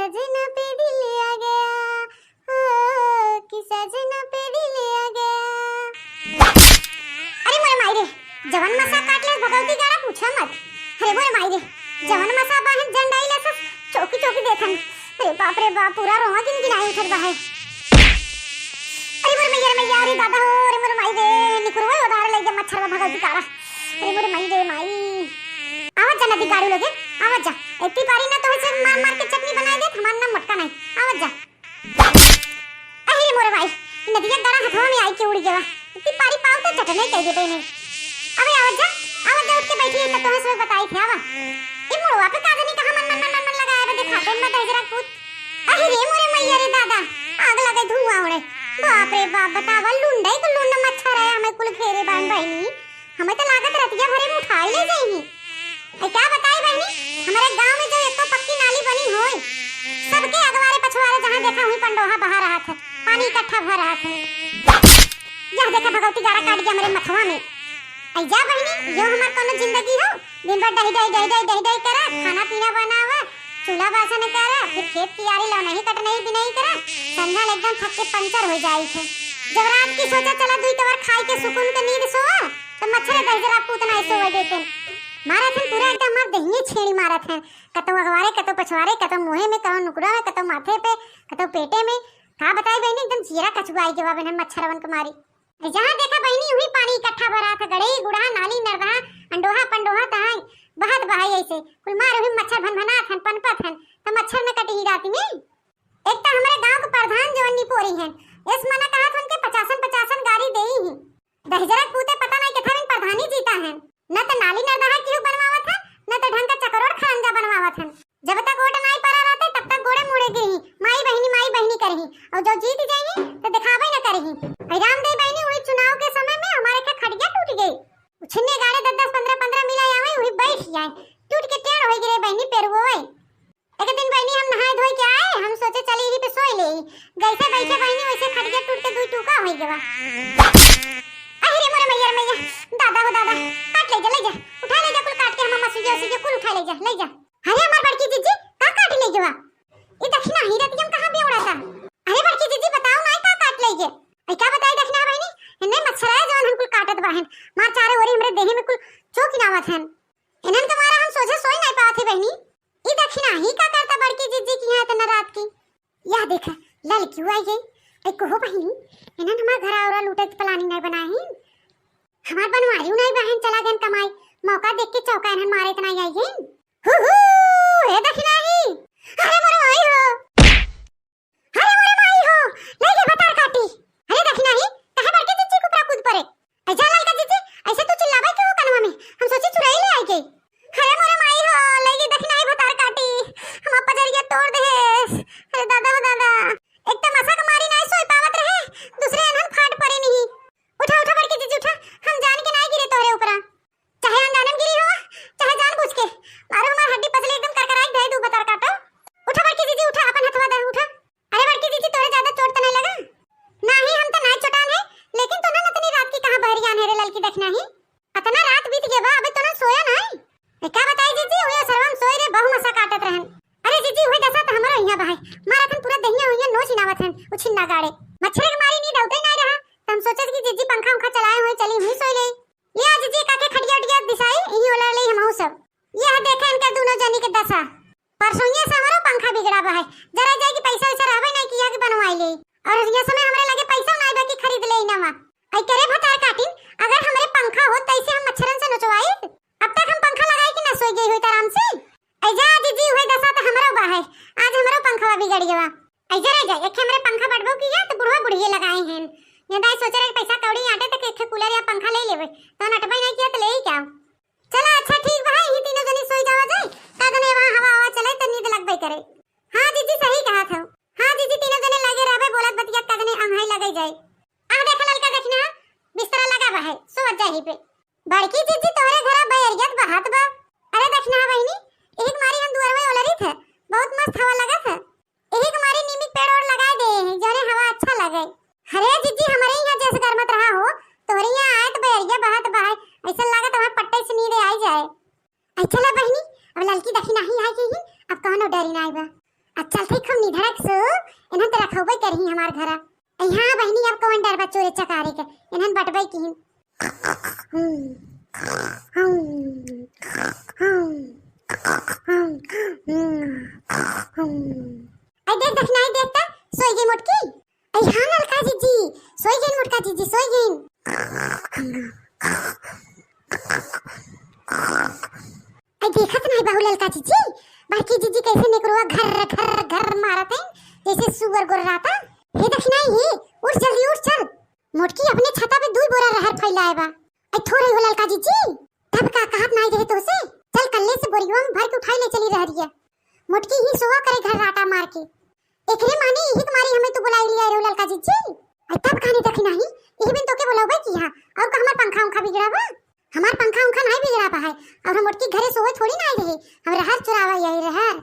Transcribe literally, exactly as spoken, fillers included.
सजना पे दिल आ गया, हो, कि सजना पे दिल आ गया। अरे मोरे माई रे, जवन मसा काट ले भगवती गाड़ा पूछा मत। अरे मोरे माई रे, जवन मसा बाहन जंडाई ले सब चौकी चौकी देखन। अरे बाप रे बाप, पूरा रोआ गिनगिनाई उठत बा है। अरे मोरे मैया रे मैया, अरे दादा हो, अरे मोरे माई रे, निकुरवा उधार ले गया मच्छरवा भगवती गाड़ा। अरे मोरे माई रे माई। आवत जा नदी गाड़ू लगे, आवत जा। इतनी पारी ना तोहे से मार मार के चटनी बनाए देत, हमार नाम मोटका नहीं। आवत जा। अरे मोरे माई, नदिया गाड़ा हथवा में आई के उड़ गया। इतनी पारी पाव तो चटनी कह देबे ने। अबे आवत जा, आवत जा, उठ के बैठी है तो तोहे से बताई थे आवा। ए मोड़वा पे का जानी कहाँ मन मन मन मन मन लगाया बे, देखाते मत है जरा कूद। अरे रे मोरे मैया रे दादा, आग लगे धुआं उड़े। बाप रे बाप, बतावा लुंडई को लुंड मच्छर है, हमें कुल घेरे बान बहिनी। हमें तो लागत रतिया भरे में उठाई ले जाइही। ए, का बताई बहिनी, हमारे गांव में जो एको पक्की नाली बनी होय, सबके अगवारे पछवारे जहाँ देखा हुई पंडोहा बहा रहत है, पानी इकट्ठा भर रहत है। यह देखा भगवती गाड़ा काट गया हमारे मथवा में। ए, जा बहिनी, यो हमार कोनो जिंदगी हो? दिन भर डही डही डही डही डही डही करा, खाना पीना बनावा, चूल्हा बासन करा, फिर खेत कियारी लौनही कटनही बिनही करा, संझा ले एकदम थक के पंचर हो जाई थे। जब रात की सोचा चला दुई कवर खाई के सुकून के नींद सोवा, तो मच्छर दहिजरा पूत नाई सोवे देते। मारत हन पूरा एकदम हमार देहिए छेड़ी मारत हन। कतौ अगवारे, कतौ पछवारे, कतौ मुँहे में, कतौ नुकरा में, कतौ माथे पे, कतौ पेटे में। का बताई बहिनी, एकदम जीरा कचुआई के बा बिना मच्छरवन के मारी। जहाँ देखा बहिनी, उही पानी इकट्ठा भरा था। गड़े, गुड़हा, नाली, नरदहा, अंडोहा, पंडोहा, तहाँ बहत बहाई ऐसे। कुल मार उही मच्छर भनभनात हन, पनपत हन, त मच्छर में कटी राती में। एक तो हमारे गांव के प्रधान जो निपोरी हैं, इस मना कहा था उनके पचासन पचासन गाड़ी देई ही। दहिजरा पूते पता नहीं कितना दिन प्रधानी जीता है, न तो नाली नरदहा क्यों बनवावत है, न तो ढंग का चकरोड़ खरंजा बनवावत है। जब तक वोट नाई पड़ा रहते, तब तक गोड़े मुड़े गिरही, माई बहिनी, माई बहिनी करही, और जब जीत जाइही, तो दिखावे न करही। और रामदेव बहिनी, वही चुनाव के समय में हमारे के खटिया टूट गई। छिन्ने गाड़े दस दस, पन्द्रह पन्द्रह मिला आवे, वही बैठ जाए, टूट के टेढ़ हो गिरे बहिनी, पेरुए। एक दिन बहिनी, हम नहाए धोए के आए, हम सोचे चली यही पे सोई ले। जैसे बैठे बहिनी, वैसे खटिया टूट के दुई टुका हो गवा। अरे मोरे मैया रे मैया, दादा हो दादा, काट ले जा, ले जा, उठा ले जा, कुल काट के हम मसुइया उसिया कुल उठा ले जा, ले जा। अरे हमार बड़की जीजी, का काट ले गवा? ई दखिना ही रतियम कहाँ बेवड़ा था? अरे बड़की जीजी, बताओ ना, का काट ले गे? ऐ का बताई दखिना बहिनी, इन्ने मच्छर है जवन हम कुल काटत बाहन। मार चारे ओरी हमरे देहे में कुल चोक नावत हन। इन्हन के मारा हम सोझे सोई नहीं पावत ही बहिनी। ई दखिना ही का करता बड़की जीजी की यहाँ इतना रात की? यह देखा, ललकियो आई गई। ऐ कहो बहिनी, इन्हन हमार घर औरा लूटे के planning नहीं बनाए ही। हमार बनवारी नहीं बहन चला गन कमाई। मौका देख के चौका इन्हन मारे इतना आई गई। हु हु, हे दखिनाही। अरे मोरे माई हो। अरे मोरे माई हो। ले गे भतार काटी। अरे दखिनाही, कहे बड़के जीजी के ऊपर कूद पड़े। ऐ जा ललका जीजी, ऐसे तू चिल्लावे क्यों हो कनवा में? हम सोची चुराई ले आई गई। अरे मोरे माई हो, ले गे दखिनाही भतार काटी। हम पजरिया तोड़ दे। अरे दादा हो दादा। एक तो मसा के मारी नहीं सोई पावत रहे, दूसरे अनहन फाट पड़े नहीं। उठा, उठा बड़के जीजी उठा, हम जान के नहीं गिरे तोहरे ऊपरा। चाहे अनजाने में गिरी हो, चाहे जानबूझ के। मारो हमार हड्डी पसली एकदम करकराई दे दू भतार काटो। उठा बड़की जीजी उठा, अपन हथवा दे उठा। अरे बड़की जीजी तोरे ज्यादा चोट तो नहीं लगा? नाही हम तो नहीं चोटान है, लेकिन तो ना इतनी रात की कहाँ बहरियान है रे ललकी दखिनाही। इतना रात बीत गया बा, अबे तो ना सोया नहीं। ए का बताई जीजी, उहे सरवा में सोए रे बहु मसा काटत रहन। अरे जीजी उहे दसा तो हमरो यहाँ बहाई। मारा थन पूरा दहिया हुइया नोच नावत हन, उछिन ना गाड़े। मच्छर के मारी नींद उतरे नहीं रहा, तो हम सोचे कि जीजी पंखा उंखा चलाए हुए चली हुई सोई ले। ये आज जी काके खटिया उटिया दिसाई, यही ओलर ले हमहू सब। यह देखे इनका दोनों जनी के दशा। परसों ये से हमरो पंखा बिगड़ा बा है। जरा जाए कि पैसा वैसा रहबे नहीं किया कि बनवाई ले। और ये समय हमरे लगे पैसा नहीं बा कि खरीद ले नवा। आई करे भतार काटिन, अगर हमरे पंखा होत तैसे हम मच्छरन से नचवाई, अब तक हम पंखा लगाई कि ना सोई गई होई आराम से। ऐ जा जीजी, उहे दशा तो हमरो बा है। आज हमरो पंखवा बिगड़ गवा। ऐ जा रे जा, एक हमरे पंखा बटबो की है तो बुढ़वा बुढ़िए लगाए हैं। ये दाई सोचे रहे पैसा कौड़ी आटे तक एक cooler या पंखा ले लेवे, तो नटबे नहीं किया तो ले ही क्या। चला अच्छा ठीक बा, यही तीनों जनी सोई जावा जाए, का दने वहाँ हवा हवा चले तो नींद लगबे करे। हाँ जीजी सही कहा था। हाँ जीजी तीनों जने लगे रहबे बोलत बतिया का दने अंघाई लगे जाए। आ देखा ललका दखिना, बिस्तरा लगा बा है, सोवत जाही पे। बड़की जीजी तोहरे घरा बैरियत बहत बा। अरे दखिना बहिनी, एक मारी हम दुआर में ओलरी थे, बहुत मस्त हवा लगा था। यही के मारे नीम के पेड़ ओड़ लगाए दे हैं, जौने हवा अच्छा लगे। अरे जीजी, हमरे यहाँ जैसे घर मत रहा हो, तोहरे यहाँ आए तो बैरिया बहत बहाए, ऐसा लागत हमारे पट्टे से नींद आई जाए। अच्छा ला बहिनी, अब ललकी दखिनाही आई गई है, अब कौनो डरी ना आइबा। अब चलते खूब निधड़क सो, इन्हन तो रखौबे करही हमार घरा। अइ हाँ बहिनी, अब कौन डर बा चोरे चकारे के, इन्हन बटबे किहिन। हम्म, हम्म, हम्म, हम्म, हम्म, हम्म। अइ देख दखिनाई देख त, सोई गई मोटकी। अइ हाँ ललका जीजी, सोई गई मोटका जीजी, सोई गई। अइ देखत नाहीं बाहु ललका जीजी, बड़की जीजी कैसे नेकरुआ घर घर घर मारत है, जैसे सुअर गोर्राता। हे दखिनाई हे, उठ जल्दी उठ चल। मोटकी अपने छता पे दुई बोरा रहर फैलाए बा। अइ थोरे हो ललका जीजी, तब का कहत नाहीं रहे तोसे? चल कल्ले से बोरियवा में भर के उठाई ले चली रहरिया। मोटकी ही सोवा करे घर राटा मार के। एकरे माने यही तुम्हारी हमें तू बुलाई लिया रहो ललका जीजी। अइ तब कहने दखिनाई, यही बिन तोके बुलावे की हा, और का हमार पंखा उंखा बिगड़ा बा? हमार पंखा उंखा नाहीं बिगड़ा बा है, और हम मोटकी घरे सोवे थोड़ी नाहीं रहे, हम रहर चुरावा आई रहर।